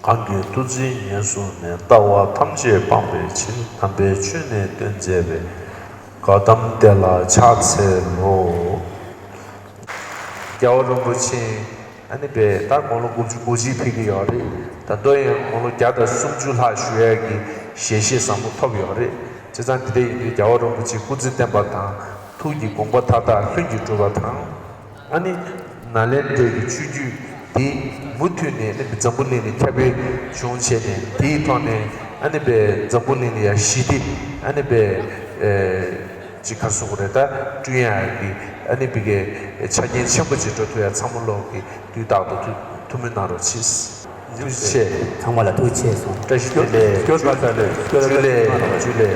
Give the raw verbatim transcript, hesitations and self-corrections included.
གང་གིས་ཐུགས་བརྩེ་ཉེར་བཟུང་ནས། ལྟ་བ་ཐམས་ཅད་སྤངས་པའི་ཕྱིར། དམ་པའི་ཆོས་ནི་སྟོན་མཛད་པའི། བཀའ་གདམས་དེ་ལ་ཕྱག་འཚལ་ལོ། རྒྱལ་བ་རིན་པོ་ཆེ་ཨ་ནི་པས་ད་དགུང་ལོ་དགུ་བཅུ་གོ་གཅིག་ཕེབས་ཀྱི་ཡོད་རེད། ད་དུང་ཡང་དགུང་ལོ་བརྒྱ་དང་སུམ་ཅུ་ལྷག་བཞུགས་ཡག་གི་ཞལ་བཞེས་བཟང་པོ་ཐོབ་ཡོད་རེད། བྱས་ཙང་འདི་འདྲ་ཡིན་དུས་རྒྱལ་བ་རིན་པོ་ཆེ་སྐུ་ཚེ་བརྟན་པ་དང་། ཐུགས་ཀྱི་དགོངས་པ་མཐའ་དག་ལྷུན་གྱིས་གྲུབ་པ་དང་། ཨ་ནི་ནཱ་ལེནྡྲའི་གི་ཆོས་བརྒྱུད་འདི་མུ་མཐུད་ནས་ཨ་ནི་འཛམ་བུ་གླིང་ལ་ཁྱབ་སྤེལ་བྱུང་བྱས་ནས། དེའི་ཐོག་ནས་ཨ་ནི་པའི་འཛམ་བུ་གླིང་ལ་ཡང་ཞི་བདེ་ཨ་ནི་པའི་ཅིག་ག་རེ་ཟེར་དགོས་རེད། ད་བསྐྲུན་ཡག་གི་ཨ་ནི་པའི་གི་ཆ་རྐྱེན་ཆེན་པོ་ཅིག་འགྲོ་ཐུབ་ཡག་ཚང་མ་ལོག་གི་དུས་རྟག་ཏུ་ཐུགས་ཐུགས་སྨོན་གནང་རོགས་གྱིས། ཐུགས་རྗེ་ཆེ། ཚང་མ་ལ་ཐུགས་རྗེ་ཆེ་གསུངས། བཀྲ་ཤིས་བདེ་ལེགས། སྐྱོར་བ་ས་ལེ། སྐྱོར་ཇུ་ལེ། ཇུ་ལེ།